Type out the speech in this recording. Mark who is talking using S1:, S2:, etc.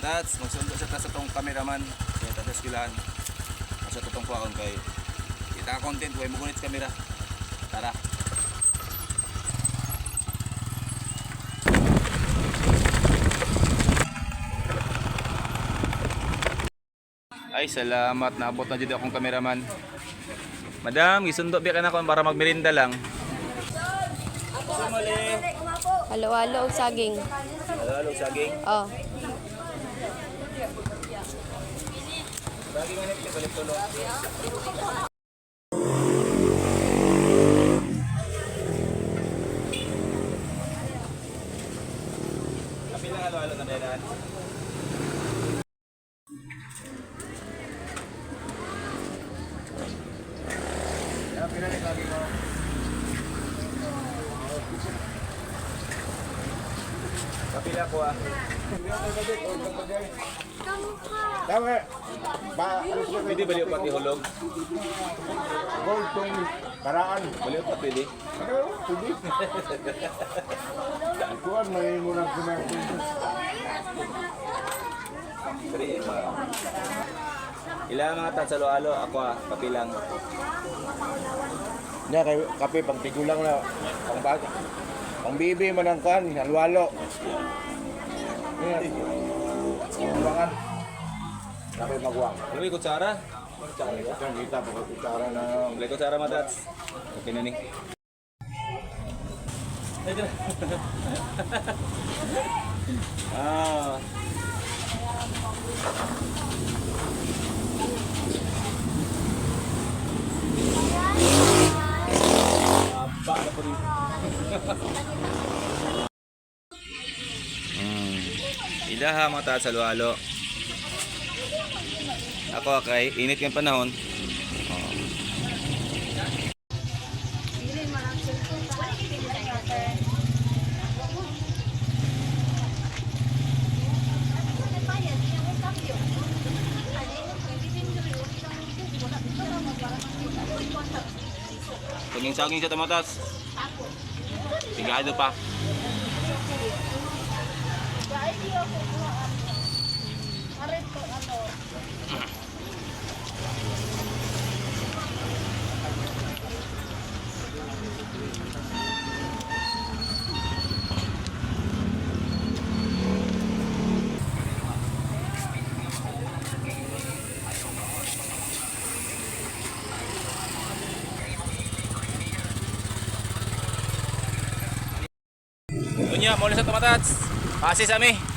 S1: Matats, magsundo sa ta sa tong cameraman. Kaya tatas kilahan. Sa totong kuwaon kay kita ka content way mo gunit sa kamera. Tara. Ay, salamat. Naabot na dito akong kameraman. Madam, gisundo biya ka na ako para magmerinda lang.
S2: Halo-halo og saging.
S1: Halo, saging.
S2: Oh.
S1: Saging anit, balik tulong. Kapila halo-halo na dahil. Kapila ko ah.
S3: Tama. Ba, ano siya?
S1: Pwede baliw pati hulog?
S3: Gold tong karaan.
S1: Baliw pa pwede?
S3: Ano? Pwede. Kuan may murang kumain.
S1: Pero eh, ilang mga tansalo-alo ako ah, kapilang.
S3: Nya kay kape pang tigulang na pang bata. Pang bibi man ang kuan, halwalo. Nya. Kuwangan. Kape magwang.
S1: Ano yung kutsara?
S3: Kita pa kutsara na.
S1: May kutsara matats. Okay na ni. Ah. Aba na po rin. Ilaha mga taas halo-halo. Ako kay init ng panahon. Oh. Saging-saging sa tamatas. Pigado pa. Unya, maulit sa tumatats. Pasi sa mi.